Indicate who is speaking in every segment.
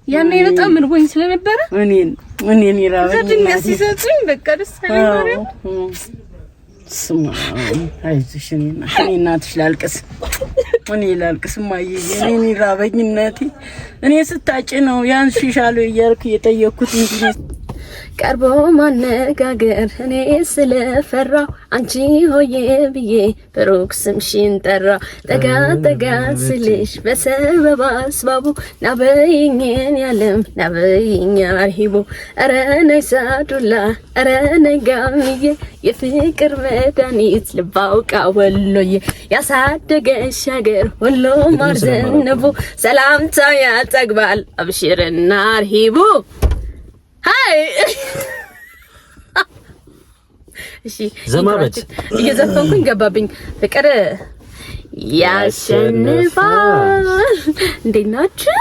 Speaker 1: ያኔ በጣም እርቦኝ ስለነበረ
Speaker 2: እኔን ይራበኝ
Speaker 1: ድንገት ሲሰጡኝ በቃ ደስ አለኝ። ማርያም።
Speaker 2: ስማ፣ አይዞሽ፣ እኔ እናትሽ ላልቅስ፣ እኔ ላልቅስ እማዬ፣ እኔን ይራበኝ እናቴ። እኔ ስታጭ ነው ያንስሻል እያልኩ እየጠየቅኩት እንጂ።
Speaker 1: ቀርቦ ማነጋገር እኔ ስለፈራው አንቺ ሆዬ ብዬ ብሩክ ስምሽን ጠራው። ጠጋ ጠጋ ስልሽ በሰበብ አስባቡ ናበይኝን ያለም ናበይኝ አርሂቡ፣ ኧረ ነይ ሳዱላ፣ ኧረ ነይ ጋምዬ፣ የፍቅር መድኃኒት ልባውቃ ወሎዬ፣ ያሳደገሽ ሀገር ወሎ ማር ዘነቡ፣ ሰላምታ ያጠግባል አብሽርና አርሂቡ። Hi፣ እሺ።
Speaker 3: ዘማበት።
Speaker 1: እየዘፈንኩኝ ገባብኝ። ፍቅር ያሸንፋል። እንዴት ናችሁ?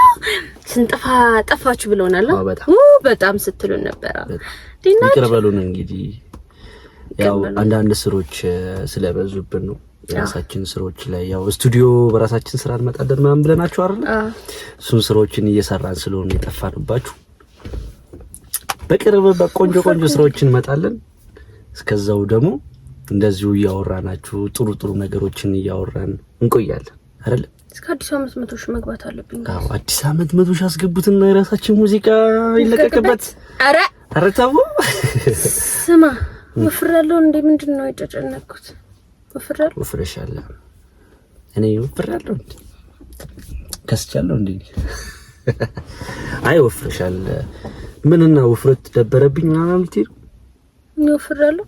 Speaker 1: ስንጠፋ ጠፋችሁ ብለውናል። በጣም ስትሉን ነበር። እንዴት ናችሁ?
Speaker 3: ይቅር በሉን። እንግዲህ ያው አንዳንድ ስሮች ስለበዙብን ነው። የራሳችን ስራዎች ላይ ያው ስቱዲዮ በራሳችን ስራ እንመጣለን ምናምን ብለናችሁ አይደል? እሱን ስራዎችን እየሰራን ስለሆነ የጠፋንባችሁ። በቅርብ በቆንጆ ቆንጆ ስራዎችን እንመጣለን። እስከዛው ደግሞ እንደዚሁ እያወራናችሁ ጥሩ ጥሩ ነገሮችን እያወራን እንቆያለን አይደል?
Speaker 1: እስከ አዲሱ ዓመት 100,000 መግባት አለብኝ።
Speaker 3: አዎ፣ አዲስ ዓመት 100,000 አስገቡትና የራሳችን ሙዚቃ ይለቀቅበት።
Speaker 1: ኧረ።
Speaker 3: ኧረ ተው።
Speaker 1: ስማ፣ ወፍራለሁ እንዴ? ምንድን ነው የጨጨነኩት? ወፍራለሁ።
Speaker 3: ወፍረሻል። እኔ ወፍራለሁ እንዴ? ከስቻለሁ እንዴ? አይ፣ ወፍረሻል። ምንና ውፍረት ደበረብኝ ምናምን ልትይ ነው?
Speaker 1: እኔ ወፍራለሁ።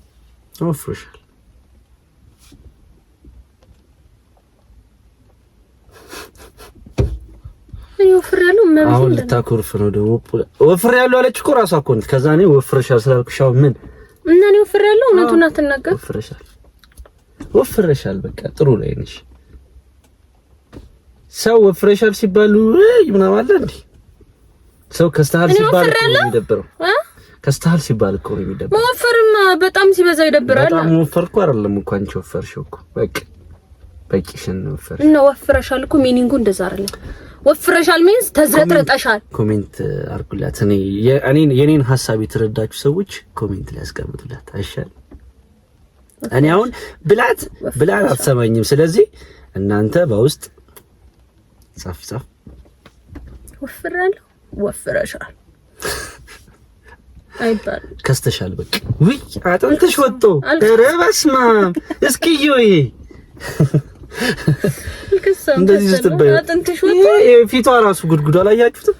Speaker 3: ወፍረሻል።
Speaker 1: እኔ ወፍራለሁ።
Speaker 3: አሁን ልታኮርፍ ነው ደግሞ። ወፍሬያለሁ አለች እኮ ራሷ እኮ ነች። ከዛ እኔ ወፍረሻል ስላልኩሽ አሁን ምን?
Speaker 1: እና እኔ ወፍሬያለሁ። እውነቱን አትናገር።
Speaker 3: ወፍረሻል፣ ወፍረሻል። በቃ ጥሩ ላይ ነሽ። ሰው ወፍረሻል ሲባሉ ምናምን አለ እንዴ? ሰው ከስተሃል ሲባል እኮ ነው የሚደብረው። ከስተሃል ሲባል እኮ ነው የሚደብረው።
Speaker 1: መወፈርማ በጣም ሲበዛ ይደብራል።
Speaker 3: በጣም ወፈር እኮ አይደለም እኮ፣ አንቺ ወፈርሽው እኮ፣ በቃ በቂሽን ወፈርሽ።
Speaker 1: እና ወፍረሻል እኮ meaning ኡ እንደዛ አይደለም። ወፍረሻል means ተዝረጥርጠሻል።
Speaker 3: Comment አድርጉላት። እኔ የኔን ሀሳብ የተረዳችሁ ሰዎች comment ላይ አስቀምጡላት። አይሻልም? እኔ አሁን ብላት ብላት አትሰማኝም። ስለዚህ እናንተ በውስጥ ጻፍ ጻፍ።
Speaker 1: ወፍራለሁ፣ ወፍረሻል አይባልም።
Speaker 3: ከስተሻል። በቃ ውይ፣ አጥንትሽ ወጥቶ፣ ኧረ በስመ አብ። እስኪ ይሄ እንደዚህ ስትበይ
Speaker 1: አጥንትሽ ወጥቶ
Speaker 3: ፊቷ ራሱ ጉድጉዱ አላያችሁትም?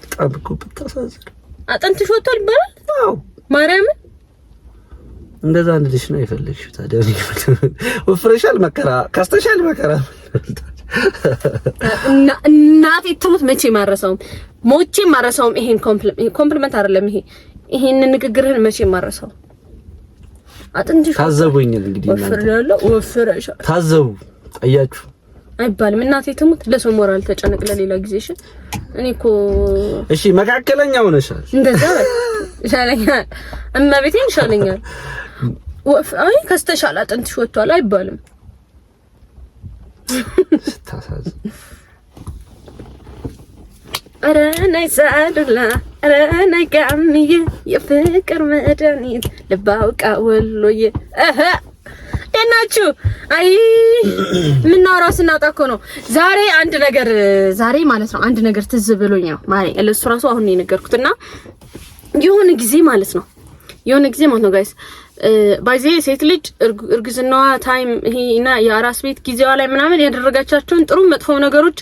Speaker 3: በጣም እኮ ብታሳዝን።
Speaker 1: አጥንትሽ ወጥቷል ይባላል።
Speaker 3: አዎ።
Speaker 1: ማርያምን።
Speaker 3: እንደዛ እንድልሽ ነው የፈለግሽው። ታዲያ ወፍረሻል መከራ፣ ከስተሻል መከራ።
Speaker 1: እና እናቴ ትሙት መቼ ማረሰውም፣ ሞቼ ማረሰውም። ይሄን compliment አይደለም፣ ይሄ ይሄን ንግግርህን መቼ ማረሰው። አጥንትሽ
Speaker 3: ታዘቡኝ እንግዲህ
Speaker 1: እናንተ። ወፍሬያለሁ፣ ወፍረሻል።
Speaker 3: ታዘቡ፣ አያችሁ።
Speaker 1: አይባልም። እናቴ ትሙት ለሰው ሞራል ተጨነቅ ለሌላ ጊዜ። እሺ፣ እኔ እኮ
Speaker 3: እሺ፣ መካከለኛ ሆነሻል።
Speaker 1: እንደዛ ይሻለኛል፣ እመቤቴን ይሻለኛል። አይ፣ ከስተሻል፣ አጥንትሽ ወጥቷል አይባልም።
Speaker 3: ስታሳዝን።
Speaker 1: ኧረ ነይ ሳዱላ፣ ኧረ ነይ ጋምዬ፣ የፍቅር መድኃኒት ልባውቃ ወሎዬ። እህ፣ ደህና ናችሁ? አይ፣ የምናወራው ስናጣ እኮ ነው። ዛሬ አንድ ነገር፣ ዛሬ ማለት ነው አንድ ነገር ትዝ ብሎኝ ነው ማሪ፣ ለእሱ ራሱ አሁን ነው የነገርኩት። እና የሆነ ጊዜ ማለት ነው፣ የሆነ ጊዜ ማለት ነው guys፣ by the way ሴት ልጅ እርግዝናዋ time ይሄ እና የአራስ ቤት ጊዜዋ ላይ ምናምን ያደረጋቻቸውን ጥሩ መጥፎ ነገሮች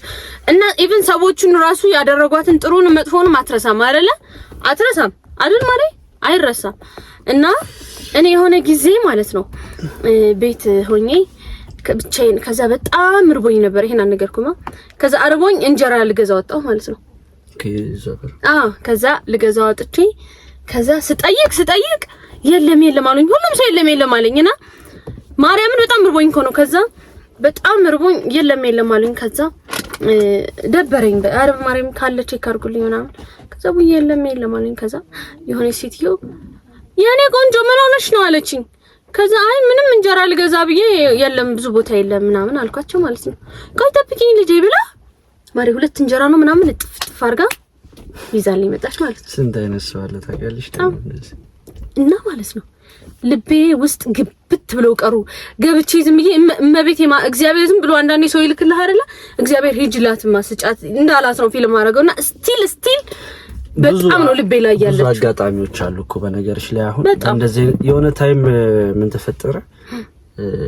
Speaker 1: እና even ሰዎቹን ራሱ ያደረጓትን ጥሩን መጥፎንም አትረሳም አይደለ? አትረሳም አይደል? ማለት አይረሳም። እና እኔ የሆነ ጊዜ ማለት ነው ቤት ሆኜ ብቻዬን፣ ከዛ በጣም እርቦኝ ነበር። ይሄን አልነገርኩማ። ከዛ እርቦኝ እንጀራ ልገዛ ወጣሁ ማለት ነው። አዎ፣ ከዛ ልገዛ ወጥቼ ከዛ ስጠይቅ ስጠይቅ የለም የለም አሉኝ። ሁሉም ሰው የለም የለም አለኝ እና ማርያምን በጣም እርቦኝ እኮ ነው። ከዛ በጣም እርቦኝ የለም የለም አሉኝ። ከዛ ደበረኝ። ኧረ ማርያም ካለ check አድርጉልኝ ምናምን። ከዛ ቡዬ የለም የለም አሉኝ። ከዛ የሆነ ሴትዮ የኔ ቆንጆ ምን ሆነሽ ነው አለችኝ። ከዛ አይ ምንም እንጀራ ልገዛ ብዬ የለም፣ ብዙ ቦታ የለም ምናምን አልኳቸው ማለት ነው። ቆይ ጠብቂኝ ልጄ ብላ ማሪ ሁለት እንጀራ ነው ምናምን እጥፍ እጥፍ አድርጋ ይዛልኝ መጣች ማለት ነው።
Speaker 3: ስንት አይነት ሰው አለ ታውቂያለሽ?
Speaker 1: እና ማለት ነው ልቤ ውስጥ ግብት ብለው ቀሩ። ገብቼ ዝም ብዬ እመቤቴ እግዚአብሔር ዝም ብሎ አንዳንዴ ሰው ይልክልህ አይደለ? እግዚአብሔር ሂጅላትማ ስጫት እንዳላት ነው ፊልም አደረገውና still still በጣም ነው ልቤ ላይ ያለችው።
Speaker 3: ብዙ አጋጣሚዎች አሉ እኮ በነገርሽ ላይ አሁን እንደዚህ የሆነ time ምን ተፈጠረ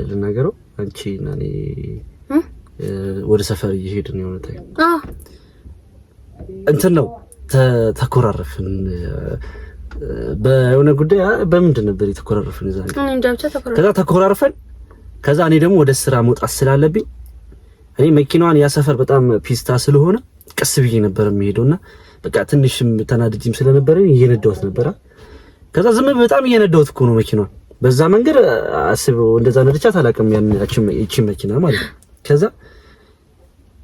Speaker 3: ልናገረው፣ አንቺ እና እኔ ወደ ሰፈር እየሄድን የሆነ time እንትን ነው ተኮራረፍን በሆነ ጉዳይ። በምንድን ነበር የተኮራረፍን? እዛ ከዛ ተኮራርፈን ከዛ እኔ ደግሞ ወደ ስራ መውጣት ስላለብኝ እኔ መኪናዋን ያ ሰፈር በጣም ፒስታ ስለሆነ ቀስ ብዬ ነበር የሚሄደውና በቃ ትንሽም ተናድጂም ስለነበረ እየነዳሁት ነበረ። ከዛ ዝም በጣም እየነዳሁት እኮ ነው መኪናዋን በዛ መንገድ አስበው እንደዛ ነድቻት አላውቅም፣ ያን እቺ መኪና ማለት ነው። ከዛ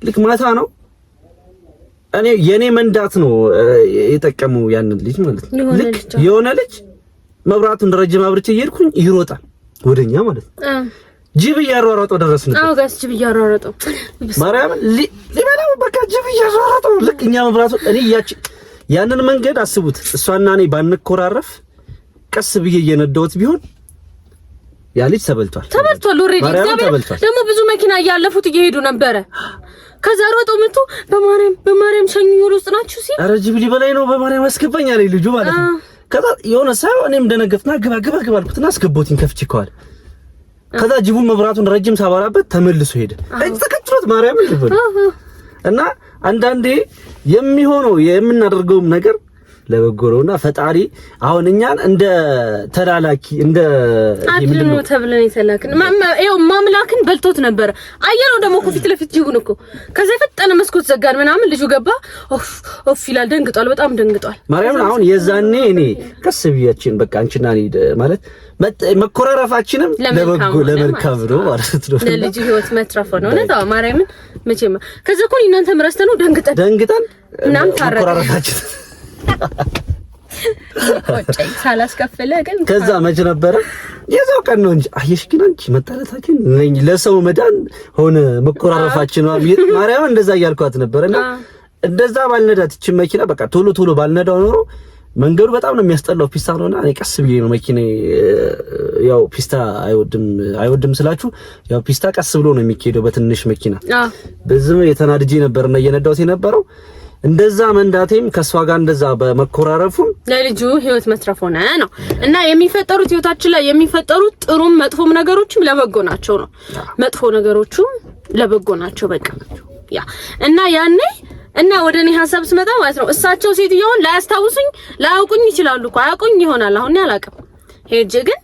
Speaker 3: ልክ ማታ ነው እኔ የኔ መንዳት ነው የጠቀመው ያንን ልጅ ማለት ነው። ልክ የሆነ ልጅ መብራቱን ረጅም አብርቼ እየሄድኩኝ ይሮጣል ወደኛ ማለት ነው። ጅብ እያሯሯጠው ደረስንበት።
Speaker 1: አዎ guys ጅብ እያሯሯጠው
Speaker 3: ማርያምን ሊበላው በቃ ጅብ እያሯሯጠው ልክ እኛ መብራቱ እኔ ያቺ ያንን መንገድ አስቡት። እሷና እኔ ባንኮራረፍ ቀስ ብዬ እየነዳሁት ቢሆን ያ ልጅ ተበልቷል
Speaker 1: ተበልቷል። already ደግሞ ብዙ መኪና እያለፉት እየሄዱ ነበረ። ከዛ ሮጦ መጥቶ በማርያም በማርያም ሸኙኝ ወደ ውስጥ ናችሁ ሲል
Speaker 3: ኧረ ጅብ ሊበላኝ ነው በማርያም አስገባኝ አለኝ ልጁ ማለት ነው። ከዛ የሆነ ሰው እኔም ደነገጥኩና ግባ ግባ ግባ አልኩትና አስገባሁትኝ ከፍቼ ከኋላ። ከዛ ጅቡ መብራቱን ረጅም ሳበራበት ተመልሶ ሄደ። ተከትሎት ማርያም ይበል እና አንዳንዴ የሚሆነው የምናደርገውም ነገር ለበጎ ነውና ፈጣሪ አሁን እኛን እንደ ተላላኪ እንደ
Speaker 1: አድኑ ተብለን የተላክን ይኸው ማምላክን በልቶት ነበር። አየነው ደግሞ እኮ ፊት ለፊት ጅቡን እኮ። ከዛ የፈጠነ መስኮት ዘጋን ምናምን ልጁ ገባ። ኦፍ ኦፍ ይላል። ደንግጧል፣ በጣም ደንግጧል።
Speaker 3: ማርያምን አሁን የዛኔ እኔ ቀስ ብያችን በቃ አንቺና እኔ ማለት መኮራረፋችንም ለበጎ ለመልካም ነው ማለት ነው።
Speaker 1: ለልጁ ህይወት መትረፍ ነው። እውነት አዎ፣ ማርያምን መቼም ከዛ እኮ እናንተም ረስተነው ደንግጠን
Speaker 3: ደንግጠን
Speaker 1: ምናምን ታረቀ
Speaker 3: መኮራረፋችን
Speaker 1: ቆጨኝ ሳላስከፍለ ግን
Speaker 3: ከዛ መች ነበረ የዛው ቀን ነው እንጂ አየሽ፣ ግን አንቺ መጣላታችን ለሰው መዳን ሆነ መኮራረፋችን ማርያም እንደዛ እያልኳት ነበርና እንደዛ ባልነዳት እቺ መኪና በቃ ቶሎ ቶሎ ባልነዳው ኖሮ መንገዱ በጣም ነው የሚያስጠላው ፒስታ ነውና እኔ ቀስ ብዬ ነው መኪና ያው ፒስታ አይወድም አይወድም ስላችሁ ያው ፒስታ ቀስ ብሎ ነው የሚካሄደው በትንሽ መኪና። በዝም የተናድጄ ነበርና እየነዳሁት የነበረው እንደዛ መንዳቴም ከሷ ጋር እንደዛ በመኮራረፉም
Speaker 1: ለልጁ ህይወት መትረፍ ሆነ ነው። እና የሚፈጠሩት ህይወታችን ላይ የሚፈጠሩት ጥሩም መጥፎም ነገሮችም ለበጎ ናቸው ነው። መጥፎ ነገሮቹም ለበጎ ናቸው በቃ ያ እና ያኔ እና ወደ እኔ ሀሳብ ስመጣ ማለት ነው እሳቸው ሴትዮውን ላያስታውሱኝ ላያውቁኝ ይችላሉ እኮ አያውቁኝ ይሆናል። አሁን አላውቅም። ሄጄ ግን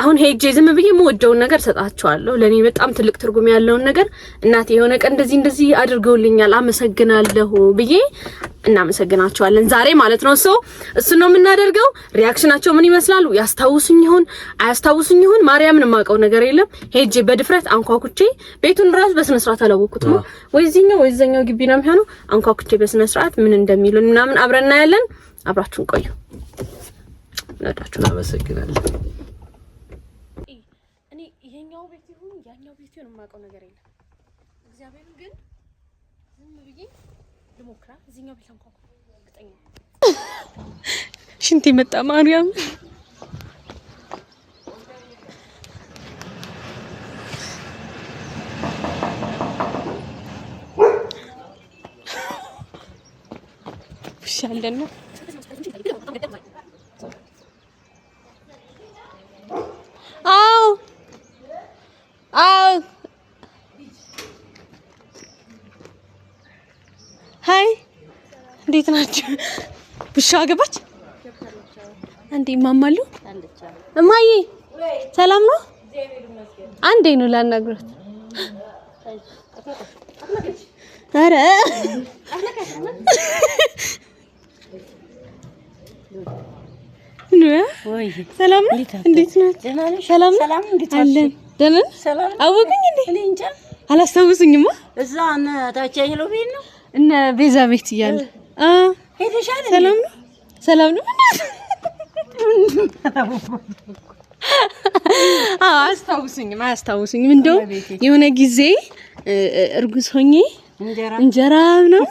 Speaker 1: አሁን ሄጄ ዝም ብዬ የምወደውን ነገር ሰጣቸዋለሁ። ለኔ በጣም ትልቅ ትርጉም ያለውን ነገር እናቴ የሆነ ቀን እንደዚህ እንደዚህ አድርገውልኛል አመሰግናለሁ ብዬ እናመሰግናቸዋለን ዛሬ ማለት ነው። ሰው እሱ ነው የምናደርገው። reaction ኣቸው ምን ይመስላሉ? ያስታውሱኝ ይሆን አያስታውሱኝ ይሆን? ማርያምን የማውቀው ነገር የለም። ሄጄ በድፍረት አንኳኩቼ ቤቱን ራሱ በስነ ስርዓት አላወቅኩትም። ወይ እዚህኛው ወይ እዛኛው ግቢ ነው የሚሆነው። አንኳኩቼ በስነ ስርዓት ምን እንደሚሉን ምናምን አብረን እናያለን። አብራችሁን ቆዩ። እንወዳችሁ።
Speaker 3: እናመሰግናለን።
Speaker 1: ይሄኛው ቤት ይሁን ያኛው ቤት ይሁን የማውቀው ነገር የለም። እግዚአብሔርን ግን ዝም ብዬ ልሞክራ። እዚህኛው ቤት አንኳኩ እርግጠኛ ሽንት መጣ። ማርያም ውሻ አለን ነው። አዎ አዎ። hi እንዴት ናችሁ? ውሻ ገባች አንዴ። እማማ አሉ እማዬ ሰላም ነው? አንዴ ነው ላናግራት። ኧረ ሰላም ነው? እንዴት ናችሁ? ሰላም ነው አለን። ደህና ነህ? አወቁኝ እንዴ? አላስታውሱኝማ።
Speaker 2: እዛ እነ ታች ያለው ቤት ነው
Speaker 1: እነ ቤዛ ቤት እያለ
Speaker 2: ሄደሻል?
Speaker 1: ሰላም ነው? ሰላም ነው? አያስታውሱኝም አያስታውሱኝም። እንደውም የሆነ ጊዜ እርጉዝ ሆኜ እንጀራ ምናምን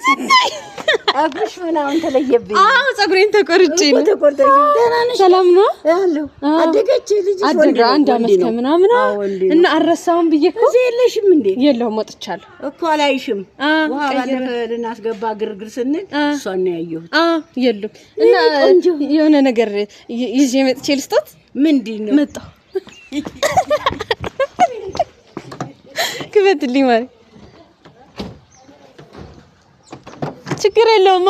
Speaker 2: ፀጉርሽ ምናምን ተለየብኝ።
Speaker 1: አዎ ፀጉሬን ተቆርጬ ነው።
Speaker 2: ተቆርጠሽ ደህና ነሽ?
Speaker 1: ሰላም ነው
Speaker 2: አለሁ። አደገች ልጅሽ?
Speaker 1: አደገ። አንድ አመት ከምናምን እና አልረሳውም ብዬ እኮ።
Speaker 2: እዚህ የለሽም እንዴ?
Speaker 1: የለሁም፣ ወጥቻለሁ
Speaker 2: እኮ አላይሽም። ውሃ ባለፈ ልናስገባ ግርግር ስንል እሷን ነው ያየሁት።
Speaker 1: የሉም። እና የሆነ ነገር ይዤ መጥቼ ልስጦት።
Speaker 2: ምንድን ነው?
Speaker 1: መጣሁ። ክፈትልኝ ማለት ችግር የለውም።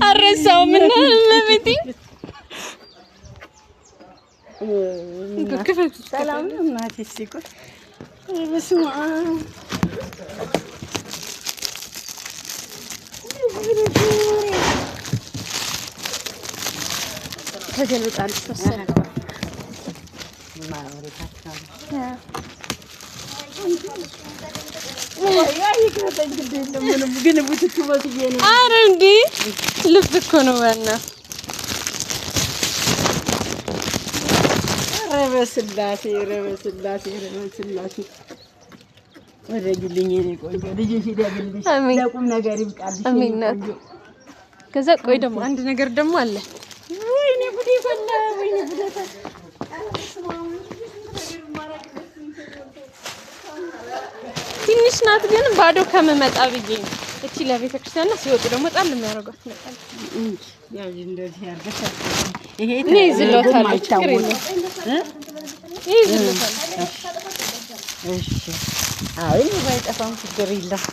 Speaker 1: አልረሳውም እና እመቤቴ
Speaker 2: ሰላም ነው እናቴ። እስኪ ቆይ በስመ አብ
Speaker 1: ተገልብጣለች መሰለኝ።
Speaker 2: ግን ቡትቱ መስዬ ነው።
Speaker 1: ኧረ እንዴ ልብ እኮ ነው በእናትህ።
Speaker 2: ኧረ በስላሴ፣ ኧረ በስላሴ፣ ኧረ በስላሴ ወደግልኝ የእኔ ቆንጆ ልጅሽ ይደግልሽ፣ ለቁም ነገር ይብቃልሽ።
Speaker 1: አሜን። ከዛ ቆይ ደግሞ አንድ ነገር ደግሞ አለ።
Speaker 2: ወይኔ ጉዴ ፈላ፣ ወይኔ ጉዴ ፈላ።
Speaker 1: ትንሽ ናት ግን ባዶ ከምመጣ ብዬ ነው። እቺ ለቤተ ክርስቲያን ናት። ሲወጡ ደግሞ ጣል የሚያደርጓት ነጣል።
Speaker 2: ይሄ
Speaker 1: እኔ ይዝለታለሁ፣ ችግር የለውም። ይዝለታለሁ።
Speaker 2: እሺ፣ አይ ባይጠፋም ችግር የለም።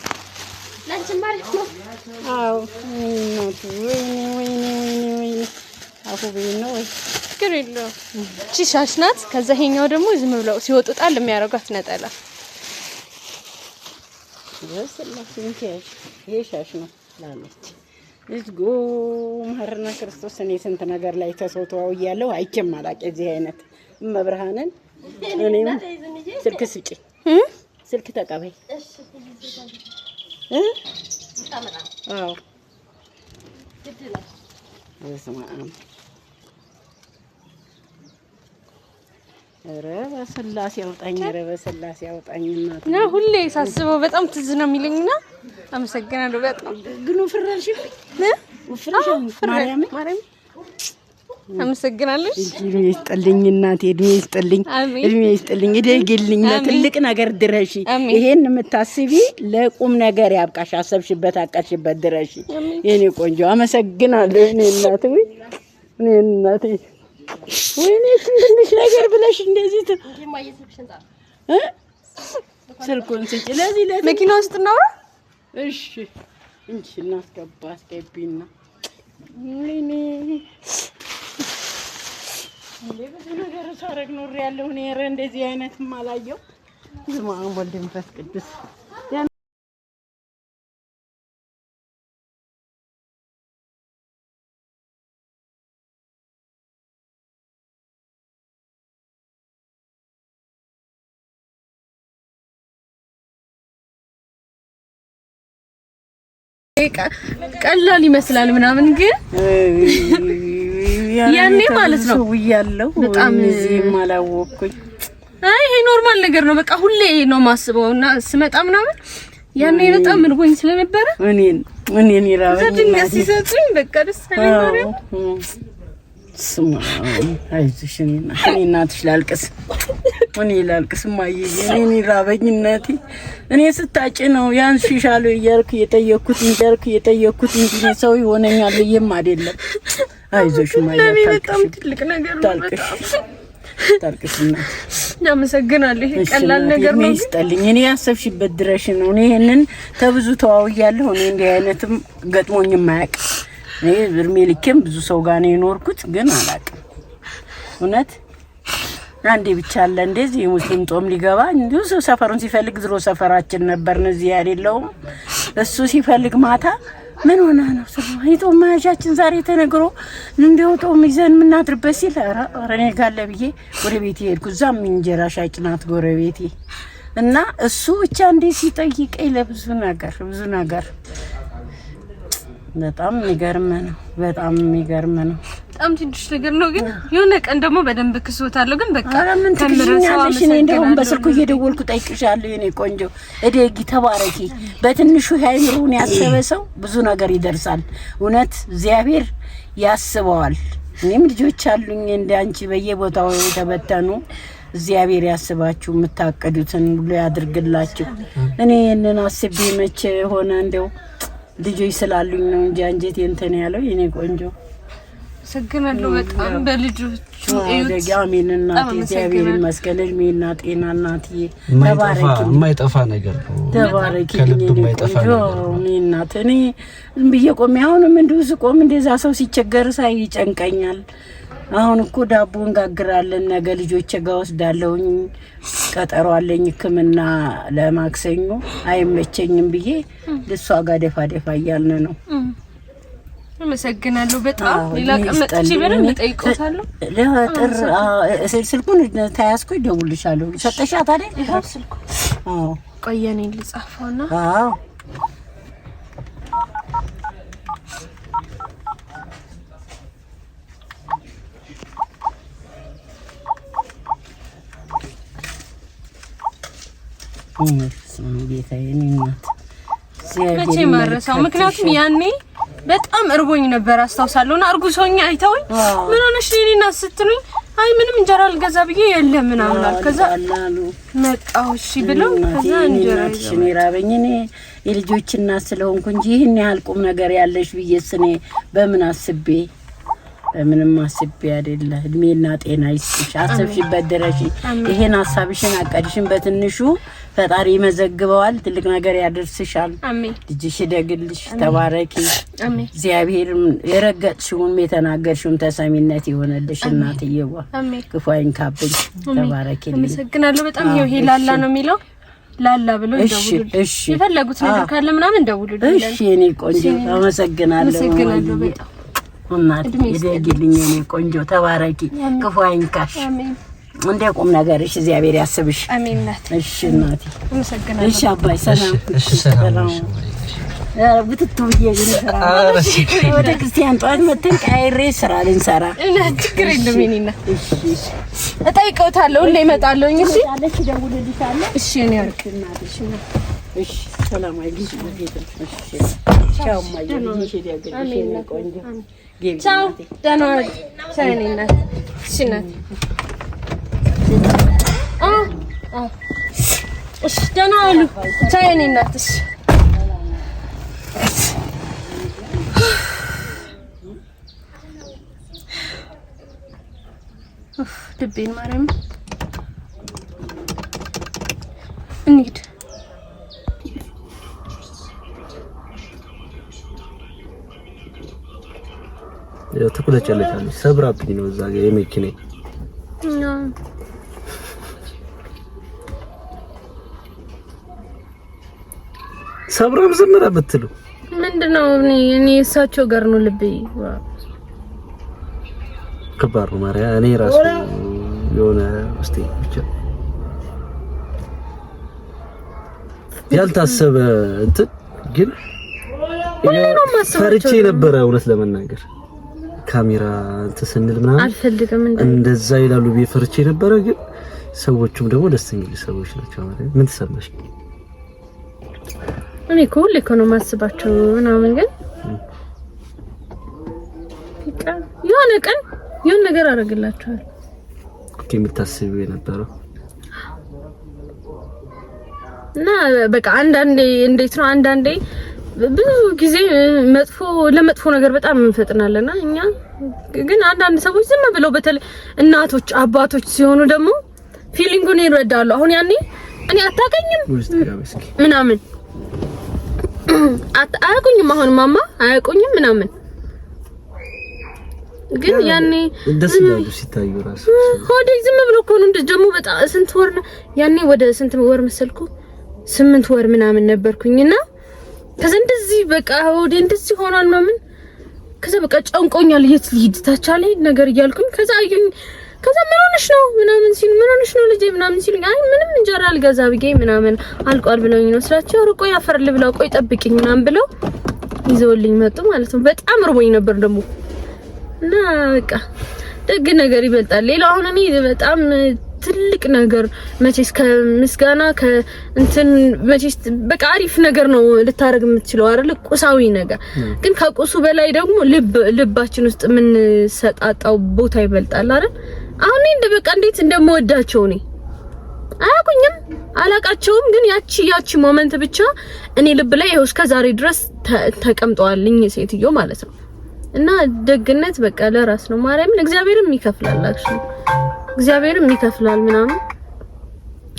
Speaker 2: አዎ እናቱ፣ ወይኔ ወይኔ ወይኔ ወይኔ አፉ በይኝ ነው ወይ?
Speaker 1: ችግር የለውም። እቺ ሻሽ ናት። ከዛ ይሄኛው ደግሞ ዝም ብለው ሲወጡ ጣል የሚያደርጓት ነጠላ።
Speaker 2: በስላሴ እንኪያሽ ይሄ ሻሽ ነው ላለች እዝጎ መሐረነ ክርስቶስ። እኔ ስንት ነገር ላይ ተሰው ተዋውያለሁ፣ አይቼም አላውቅ የዚህ አይነት እመብርሃንን። እኔም ስልክ ስጪኝ፣ ስልክ ተቀበይ። አዎ በስመ አብ፣ ኧረ በስላሴ አውጣኝ፣ ኧረ በስላሴ አውጣኝ። እናቴ
Speaker 1: እና ሁሌ ሳስበው በጣም ትዝ ነው የሚለኝና አመሰግናለሁ በጣም።
Speaker 2: ግን ወፍራልሽብኝ፣ ወፍራሽ ማርያምን
Speaker 1: ማርያም አመሰግናለሁ።
Speaker 2: እድሜ ይስጥልኝ እናቴ፣ እድሜ ይስጥልኝ፣ እድሜ ይስጥልኝ፣ እደግልኝ፣ ለትልቅ ነገር ድረሺ። ይሄን የምታስቢ ለቁም ነገር ያብቃሽ፣ አሰብሽበት አቀድሽበት ድረሺ። የኔ ቆንጆ አመሰግናለሁ። የኔ እናቴ፣ ወይ እኔ እናቴ፣ ወይኔ ትንሽ ነገር ብለሽ እንደዚህ ስልኩን ስጪ። ለዚህ ለዚህ
Speaker 1: መኪና ውስጥ እናውራ።
Speaker 2: እሺ እንጂ እናስገባ፣ አስገቢና። ወይኔ እንዴ ብዙ ነገር ሳረግ ኖሬያለሁ እኔ። ኧረ እንደዚህ አይነትም አላየሁ። በስመ አብ ወወልድ ወመንፈስ ቅዱስ።
Speaker 1: ቀላል ይመስላል ምናምን ግን ያኔ ማለት ነው
Speaker 2: እያለሁ
Speaker 1: በጣም
Speaker 2: እዚህም አላወቅኩኝ።
Speaker 1: አይ ይሄ normal ነገር ነው። በቃ ሁሌ ነው የማስበው እና ስመጣ ምናምን ያኔ በጣም እርቦኝ ስለነበረ
Speaker 2: እኔን ይራበኝ
Speaker 1: ድንገት ሲሰጡኝ በቃ ደስ አለኝ። ማርያም
Speaker 2: ስማ፣ አይዞሽ፣ እኔ እናትሽ ላልቅስ፣ እኔ ላልቅስ እማዬ፣ እኔን ይራበኝ እናቴ። እኔ ስታጭ ነው ያንስሻለሁ እያልኩ እየጠየኩት እያልኩ እየጠየኩት እንጂ ሰው ይሆነኛል ብዬም አይደለም። አይዞሽ እማዬ፣
Speaker 1: በጣም ትልቅ ነገር ነው።
Speaker 2: ታልቅሽ ታልቅሽ እናቴ።
Speaker 1: አመሰግናለሁ። ይሄ ቀላል ነገር ነው።
Speaker 2: ይስጠልኝ። እኔ ያሰብሽበት ድረሽ ነው። እኔ ይሄንን ተብዙ ተዋውያለሁ። እኔ እንዲህ አይነትም ገጥሞኝም አያውቅም። እኔ እድሜ ልኬም ብዙ ሰው ጋር ነው የኖርኩት፣ ግን አላውቅም። እውነት አንዴ ብቻ አለ እንደዚህ የሙስሊም ጦም ሊገባ እንዲሁ ሰው ሰፈሩን ሲፈልግ፣ ድሮ ሰፈራችን ነበርን እዚህ አይደለውም። እሱ ሲፈልግ ማታ ምን ሆና ነው ስለ የጦም መያዣችን ዛሬ ተነግሮ እንዲያው ጦም ይዘን የምናድርበት ሲል ኧረ ኧረ እኔ ጋር አለ ብዬ ወደ ቤቴ ሄድኩ። እዛም እንጀራ ሻጭ ናት ጎረቤቴ እና እሱ ብቻ እንዴ ሲጠይቀኝ ለብዙ ነገር ብዙ ነገር በጣም የሚገርም ነው። በጣም የሚገርም ነው።
Speaker 1: በጣም ትንሽ ነገር ነው፣ ግን የሆነ ቀን ደግሞ በደንብ ክሶታለሁ። ግን በቃ
Speaker 2: ኧረ ምን ትክሽኛለሽ? እኔ እንደውም በስልኩ እየደወልኩ ጠይቅሻለሁ። የኔ ቆንጆ እደጊ፣ ተባረኪ። በትንሹ አይምሮውን ያሰበ ሰው ብዙ ነገር ይደርሳል። እውነት እግዚአብሔር ያስበዋል። እኔም ልጆች አሉኝ እንደ አንቺ በየቦታው የተበተኑ። እግዚአብሔር ያስባችሁ፣ የምታቅዱትን ሁሉ ያድርግላችሁ። እኔ ይህንን አስቤ መቼ ሆነ እንደው ልጆች ስላሉኝ ነው እንጂ አንጀቴ እንትን ያለው የኔ ቆንጆ።
Speaker 1: አመሰግናለሁ በጣም በልጆቹ እዩት።
Speaker 2: አሜን እናቴ፣ እግዚአብሔር ይመስገን። እድሜና ጤና እናትዬ፣ ተባረኪ።
Speaker 3: የማይጠፋ ነገር ነው።
Speaker 2: ተባረኪ።
Speaker 3: ከልብ የማይጠፋ ነገር ነው።
Speaker 2: እኔ እናት እኔ ዝም ብዬ ቆሜ አሁንም እንዲሁ ስቆም እንደዛ ሰው ሲቸገር ሳይ ይጨንቀኛል። አሁን እኮ ዳቦ እንጋግራለን፣ ነገ ልጆቼ ጋር ወስዳለሁኝ። ቀጠሮ አለኝ ሕክምና ለማክሰኞ አይመቸኝም ብዬ ልሷ ጋር ደፋ ደፋ እያልን ነው።
Speaker 1: አመሰግናለሁ በጣም። ሌላ ቀን መጥቼ በደንብ እጠይቀውታለሁ።
Speaker 2: ለጥር ስልኩን ተያዝኩ እደውልልሻለሁ። ሰጠሻት አይደል?
Speaker 1: ይኸው ስልኩ።
Speaker 2: አዎ
Speaker 1: ቆይ እኔ ልጻፈውና።
Speaker 2: አዎ ጌታዬ እናት
Speaker 1: መቼ ማረሳው። ምክንያቱም ያኔ በጣም እርቦኝ ነበር አስታውሳለሁ። እና እርጉዝ ሆኜ አይተውኝ ምን ሆነሽ የእኔ እናት ስትሉኝ አይ ምንም እንጀራ አልገዛ ብዬ የለም ምናምን አልኩ። ከዛ መጣሁ እሺ ብለው ከዛ እንጀራ
Speaker 2: እኔ ራበኝ። እኔ የልጆች እናት ስለሆንኩ እንጂ ይህን ያህል ቁም ነገር ያለሽ ብዬሽ እኔ በምን አስቤ በምንም አስቤ አይደለ። እድሜና ጤና ይስጥሽ፣ አሰብሽበት ድረሺ። ይሄን ሀሳብሽን አቀድሽን በትንሹ ፈጣሪ ይመዘግበዋል፣ ትልቅ ነገር ያደርስሻል። ልጅሽ ይደግልሽ፣ ተባረኪ። እግዚአብሔር የረገጥሽውም የተናገርሽውም ተሰሚነት የሆነልሽ እናትዬዋ፣ ክፉ አይንካብኝ። ተባረኪ።
Speaker 1: አመሰግናለሁ በጣም። ይሄ ላላ ነው የሚለው ላላ ብሎ ይደውሉልኝ።
Speaker 2: እሺ፣
Speaker 1: የፈለጉት ነገር ካለ ምናምን ደውሉልኝ።
Speaker 2: እሺ የኔ ቆንጆ አመሰግናለሁ።
Speaker 1: አመሰግናለሁ በጣም
Speaker 2: እናት ይደግልኝ የኔ ቆንጆ ተባረኪ፣ ክፉ አይንካሽ። እንደ ቁም ነገርሽ እግዚአብሔር ያስብሽ።
Speaker 1: አሜን እናቴ።
Speaker 2: እሺ እናቴ፣
Speaker 1: አመሰግናለሁ።
Speaker 2: እሺ አባይ፣ ሰላም።
Speaker 3: እሺ ሰላም።
Speaker 2: ብትቱ ብዬ ግን ስራ ወደ ክርስቲያን ጠዋት መተን ቀይሬ ስራ ልንሰራ
Speaker 1: ችግር የለም የእኔ እናት። እጠይቀውታለሁ፣ ሁሌ እመጣለሁኝ። እሺ
Speaker 2: እደውልልሻለሁ።
Speaker 1: እሺ የእኔ ወርቅ።
Speaker 2: እሺ ሰላም። አይልሽ እሺ ቻው እማዬ፣ ልጅሽ ይደግልሽ የእኔ ቆንጆ።
Speaker 1: ቻው፣ ደህና ዋል። ቻው የእኔ እናት። እሺ እናቴ። እሺ ደህና ዋሉ። ቻው የእኔ እናት። እሺ ልቤን ማርያም እንሂድ።
Speaker 3: ትኩለጨለጫለች። ሰብራብኝ ነው እዛ ጋር የመኪናዬ ሰብራም ዝም ነው የምትሉ
Speaker 1: ምንድነው? እኔ እሳቸው ጋር ነው ልቤ።
Speaker 3: ከባድ ነው ማርያም። እኔ ራሱ የሆነ ውስጤ ብቻ ያልታሰበ እንትን ግን ፈርቼ ነበረ እውነት ለመናገር ካሜራ እንትን ስንል ምናምን
Speaker 1: አልፈልግም
Speaker 3: እንደዛ ይላሉ ብዬ ፈርቼ ነበረ። ግን ሰዎቹም ደግሞ ደስ የሚሉ ሰዎች ናቸው። ምን ተሰማሽ?
Speaker 1: እኔ እኮ ሁሌ እኮ ነው የማስባቸው ምናምን፣ ግን የሆነ ቀን የሆነ ነገር አደርግላቸዋለሁ።
Speaker 3: okay፣ የምታስቢው የነበረው
Speaker 1: እና በቃ አንዳንዴ እንዴት ነው አንዳንዴ ብዙ ጊዜ መጥፎ ለመጥፎ ነገር በጣም እንፈጥናለና እኛ ግን አንዳንድ ሰዎች ዝም ብለው በተለይ እናቶች አባቶች ሲሆኑ ደግሞ feeling ኡን ይረዳሉ። አሁን ያኔ እኔ አታውቀኝም ምናምን አያውቁኝም፣ አሁን ማማ አያውቁኝም ምናምን ግን ያኔ
Speaker 3: ደስ ይላሉ ሲታዩ ራሱ
Speaker 1: ሆዴ ዝም ብሎ እኮ ነው። ደግሞ በጣም ስንት ወር ያኔ ወደ ስንት ወር መሰልኩ 8 ወር ምናምን ነበርኩኝና ከዛ እንደዚህ በቃ ሆዴ እንደዚህ ሆኗል ምናምን ከዛ በቃ ጨንቆኛል፣ የት ልሂድ ታቻለ ነገር እያልኩኝ ከዛ አዩኝ። ከዛ ምን ሆነሽ ነው ምናምን ሲሉ ምን ሆነሽ ነው ልጄ ምናምን ሲሉኝ አይ ምንም እንጀራ አልገዛ ብዬ ምናምን አልቋል ብለውኝ ነው ስላቸው፣ ኧረ ቆይ አፈር ልብላ ቆይ ጠብቂኝ ምናምን ብለው ይዘውልኝ መጡ ማለት ነው። በጣም እርቦኝ ነበር ደግሞ እና በቃ ደግ ነገር ይበልጣል። ሌላው አሁን እኔ በጣም ትልቅ ነገር መቼስ ከምስጋና ከእንትን መቼስ በቃ አሪፍ ነገር ነው ልታደርግ የምትችለው አይደል? ቁሳዊ ነገር ግን ከቁሱ በላይ ደግሞ ልባችን ውስጥ የምንሰጣጣው ቦታ ይበልጣል አይደል? አሁን እኔ እንደ በቃ እንዴት እንደምወዳቸው እኔ አያውቁኝም፣ አላቃቸውም። ግን ያቺ moment ብቻ እኔ ልብ ላይ ይኸው እስከ ዛሬ ድረስ ተቀምጠዋል እኚህ ሴትዮ ማለት ነው። እና ደግነት በቃ ለራስ ነው። ማርያምን እግዚአብሔርም ይከፍላል፣ actually እግዚአብሔርም ይከፍላል ምናምን።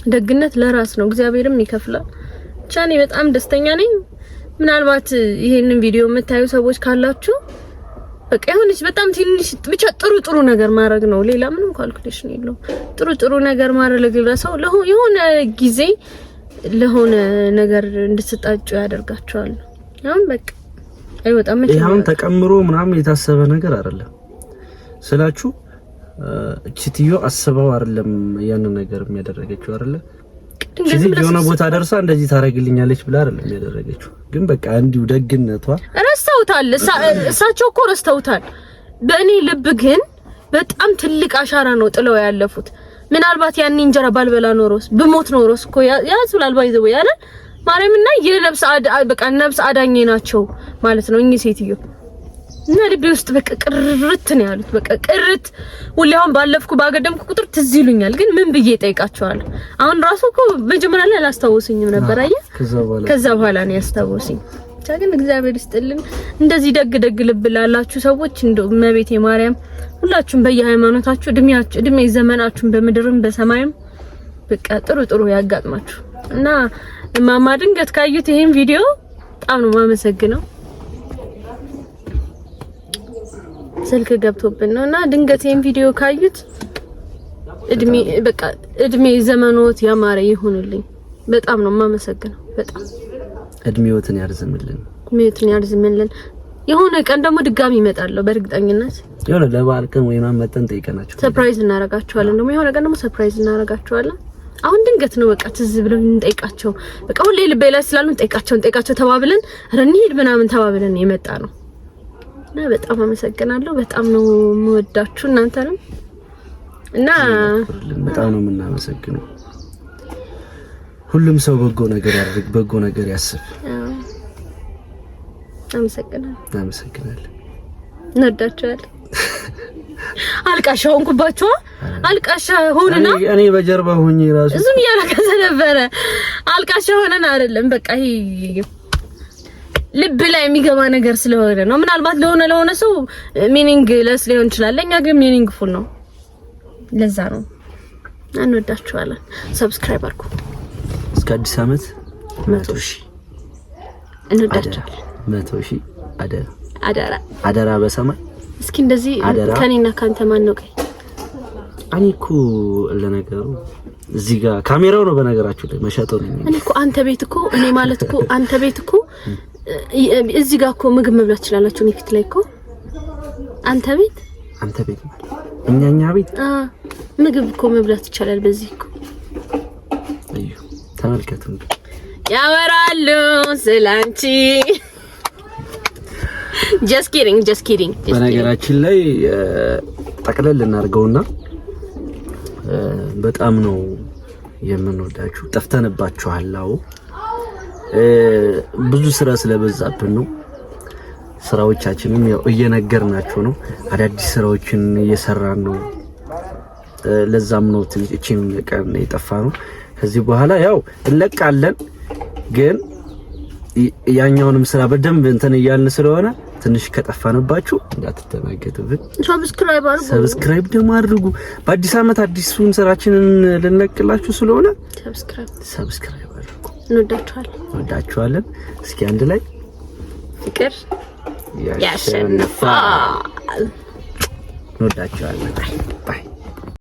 Speaker 1: ደግነት ለራስ ነው፣ እግዚአብሔርም ይከፍላል። ብቻ እኔ በጣም ደስተኛ ነኝ። ምናልባት ይሄንን ቪዲዮ የምታዩ ሰዎች ካላችሁ በቃ የሆነች በጣም ትንሽ ብቻ ጥሩ ጥሩ ነገር ማድረግ ነው። ሌላ ምንም calculation የለውም። ጥሩ ጥሩ ነገር ማድረግ ለሰው የሆነ ጊዜ ለሆነ ነገር እንድትጣጩ ያደርጋቸዋል። አሁን በቃ አይወጣም።
Speaker 3: ይሄ አሁን ተቀምሮ ምናምን የታሰበ ነገር አይደለም ስላችሁ ሴትዮ አስበው አይደለም ያንን ነገር የሚያደረገችው አይደለ። የሆነ ቦታ ደርሳ እንደዚህ ታደርግልኛለች ብላ አይደለም ያደረገችው። ግን በቃ እንዲሁ ደግነቷ
Speaker 1: ረስተውታል። እሳቸው እኮ ረስተውታል። በእኔ ልብ ግን በጣም ትልቅ አሻራ ነው ጥለው ያለፉት። ምናልባት ያኔ እንጀራ ባልበላ ኖሮስ ብሞት ኖሮስ እኮ ያዝብላል by the way አይደል ማርያምና የነፍስ በቃ ነፍስ አዳኜ ናቸው ማለት ነው እኚህ ሴትዮ። እና ልቤ ውስጥ በቃ ቅርት ነው ያሉት። በቃ ቅርት ሁሌ አሁን ባለፍኩ ባገደምኩ ቁጥር ትዝ ይሉኛል። ግን ምን ብዬ ጠይቃቸዋለሁ? አሁን ራሱ እኮ መጀመሪያ ላይ አላስታወሱኝም ነበር። አየህ፣ ከዛ በኋላ ነው ያስታወሱኝ። ብቻ ግን እግዚአብሔር ይስጥልን። እንደዚህ ደግ ደግ ልብ ላላችሁ ሰዎች እንደው እመቤቴ ማርያም ሁላችሁም በየሃይማኖታችሁ እድሜያችሁ እድሜ ዘመናችሁን በምድርም በሰማይም በቃ ጥሩ ጥሩ ያጋጥማችሁ። እና እማማ ድንገት ካዩት ይሄን ቪዲዮ በጣም ነው የማመሰግነው። ስልክ ገብቶብን ነው እና ድንገት ይሄን ቪዲዮ ካዩት እድሜ በቃ እድሜ ዘመኖት ያማረ ይሁንልኝ። በጣም ነው የማመሰግነው። በጣም
Speaker 3: እድሜዎትን ያርዝምልን፣
Speaker 1: እድሜዎትን ያርዝምልን። የሆነ ቀን ደግሞ ድጋሚ እመጣለሁ በእርግጠኝነት።
Speaker 3: የሆነ ለበዓል ቀን ወይ ምናምን መጠን ጠይቀናቸው
Speaker 1: surprise እናደርጋቸዋለን። ደግሞ የሆነ ቀን ደግሞ surprise እናደርጋቸዋለን። አሁን ድንገት ነው በቃ ትዝ ብለን እንጠይቃቸው። በቃ ሁሌ ልቤ ላይ ስላሉ እንጠይቃቸው ተባብለን ኧረ እንሂድ ምናምን ተባብለን የመጣ ነው። እና በጣም አመሰግናለሁ። በጣም ነው የምወዳችሁ እናንተንም እና
Speaker 3: በጣም ነው የምናመሰግነው። ሁሉም ሰው በጎ ነገር ያድርግ፣ በጎ ነገር ያስብ።
Speaker 1: አመሰግናለሁ።
Speaker 3: አመሰግናለሁ።
Speaker 1: እንወዳችኋለን። አልቃሻ ሆንኩባችሁ። አልቃሻ ሆነና
Speaker 3: እኔ በጀርባ ሆኜ ራሱ
Speaker 1: ዝም እያለቀሰ ነበረ። አልቃሻ ሆነን አይደለም፣ በቃ ይሄ ልብ ላይ የሚገባ ነገር ስለሆነ ነው። ምናልባት ለሆነ ሰው meaningless ሊሆን ይችላል፣ ለኛ ግን meaningful ነው። ለዛ ነው። እንወዳችኋለን። Subscribe አድርጉ።
Speaker 3: እስከ አዲስ አመት 100,000
Speaker 1: እንወዳችኋለን።
Speaker 3: 100,000 አደራ
Speaker 1: አደራ
Speaker 3: አደራ በሰማይ።
Speaker 1: እስኪ እንደዚህ ከኔና ካንተ ማን ነው ቀይ?
Speaker 3: እኔ እኮ ለነገሩ እዚህ ጋር ካሜራው ነው በነገራችሁ ላይ መሸጠው ነው።
Speaker 1: እኔ እኮ አንተ ቤት እኮ እኔ ማለት እኮ አንተ ቤት እኮ እዚህ ጋር እኮ ምግብ መብላት ትችላላችሁ። እኔ ፊት ላይ እኮ አንተ ቤት
Speaker 3: አንተ ቤት ማለት እኛ ቤት
Speaker 1: ምግብ እኮ መብላት ይቻላል። በዚህ እኮ
Speaker 3: እዩ ተመልከቱ።
Speaker 1: ያወራሉ ስላንቺ። Just kidding, just kidding።
Speaker 3: በነገራችን ላይ ጠቅለል እናድርገውና በጣም ነው የምንወዳችሁ። ጠፍተንባችኋል። አዎ ብዙ ስራ ስለበዛብን ነው። ስራዎቻችንም ያው እየነገርናችሁ ነው። አዳዲስ ስራዎችን እየሰራን ነው። ለዛም ነው ትንሽ እቺን ቀን የጠፋ ነው። ከዚህ በኋላ ያው እንለቃለን፣ ግን ያኛውንም ስራ በደንብ እንትን እያልን ስለሆነ ትንሽ ከጠፋንባችሁ እንዳትደናገጡብን።
Speaker 1: Subscribe አድርጉ።
Speaker 3: Subscribe ደግሞ አድርጉ። በአዲስ አመት አዲሱን ስራችንን ልንለቅላችሁ ስለሆነ subscribe አድርጉ።
Speaker 1: እንወዳችኋለን።
Speaker 3: እንወዳችኋለን። እስኪ አንድ ላይ
Speaker 1: ፍቅር ያሸንፋል።
Speaker 3: እንወዳችኋለን። Bye.